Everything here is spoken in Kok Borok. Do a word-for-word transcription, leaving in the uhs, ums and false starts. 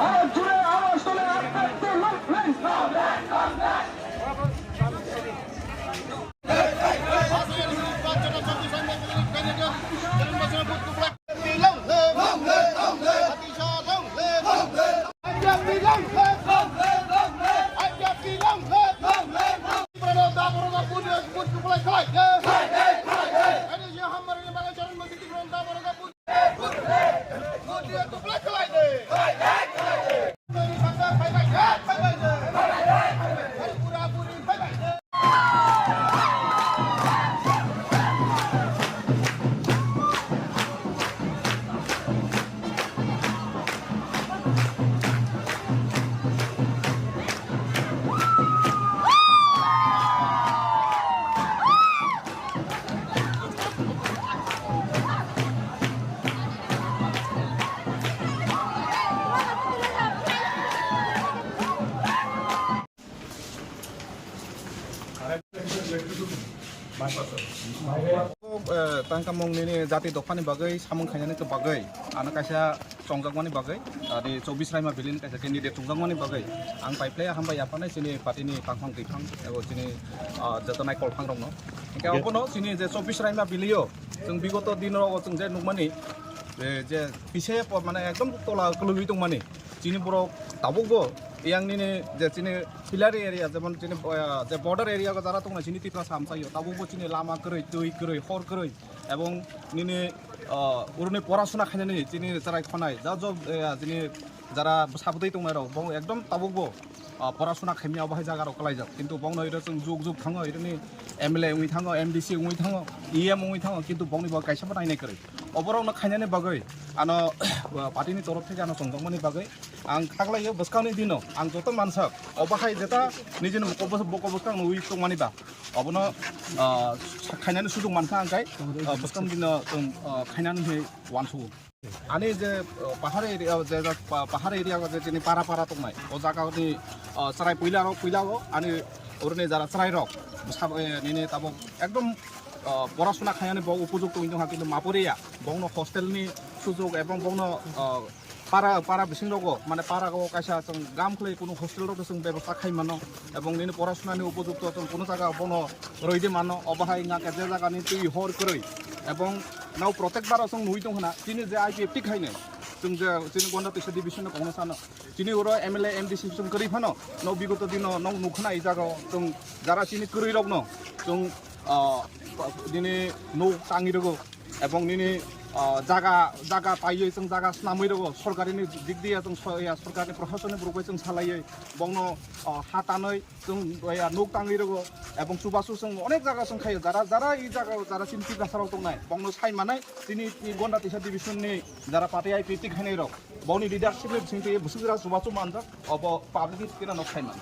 আরো জোরে আওয়াজ তুলে আস্তে আস্তে long live। Eh, tangkamung nini jati dophani bagwi samung khainani bagwi ano kaisa chongjakmani bagwi, ah, di chobbish Raima Valley ni kaisa candidate chongjakmani bagwi ang paiphlai hambai yaphanai chini party ni tangphang twiphang ebo chini, ah, joto naikolphang rokno. Hingke obono chini je chobbish Raima Valley o chwng bigoto din rogo chwng je nukmani, eh, je pise po-, mane ekdom tola kwlwngwi tongmani. Chini borok tabukbo yang nini je chini pillar area, jemon chini, eh, je border area o jara tongna chini Tiprasa amchaio, tabukbo chini lama kwrwi, twi kwrwi, hor kwrwi, ebong nini, ah, uruni porasuna khainani chini chwrai khonai, ja job, eh, chini jara sabwtwi tongnai rok, bo ekdom tabukbo, ah, porasuna khaimya bahai jaga rok kwlaijak, kintu bongno iro chwng juk juk thango, ironi M L A wngwi thango, M D C wngwi thango, E M wngwi thango, kintu bongni bo kaisa bo nainai kwrwi. Oborokno khainani bagwi ano, ah, party ni torof theke ano chongjokmani bagwi ang khaklaio bwskangni dino ang joto mansak obo hai jeta nijini boko bwskang nugwi tongmani ba obono, ah, khainani sujuk mankha ang kai, ah, bwskang dino chwng, ah, khainani hai uansukgo. Ani je, ah, pahar area, je, je pa-, pahar area o je chini para para tongnai o jaga ni, ah, chwrai puila rok puila o ani oroni jara chwrai rok sabo, eh, nini tabok ekdom, ah, porasuna khainani bo upojukto wngwi tongkha kintu maporiya bongno hostel ni sujuk ebong bongno, ah, para, para bising rogo, mane para o kaisa chwng gam khlai kunu hostel rok chwng bebosta khai mano, ebong nini porasuna ni upojukto chwng kunu jaga bono rwidi mano, obo hai wngkha khe je jaga ni twi hor kwrwi, ebong nao protect baro chwng nugwi tong khna, chini je I P F T khainai, chwng je chini Gonda Tisa division no kongno sano, chini oro M L A, M D C chwng kwrwi phano, no bigoto dino no nukha na i jaga o chwng jara chini kwrwi rokno chwng, ah, nini nuk tangwi rwgo. Ebong nini, ah, jaga, jaga paiwi chwng jaga snamwi rwgo, sorkarini dik diya chwng so-, ya, sorkarni proshasoni borok bai chwng salaiwi bongno, ah, ha tanwi chwng, ya, nuk tangwi rwgo, ebong chubachu chwng onek jaga chwng khaio, jara, jara i jaga, jara chini Tiprasa rok tongnai, bongno sai manai, chini i Gonda Tisa division ni jara party I P T khainai rok, bongni leadership ni bisingtwi bwswk jora chubachu manjak, obo public ni thikeno nok sai man.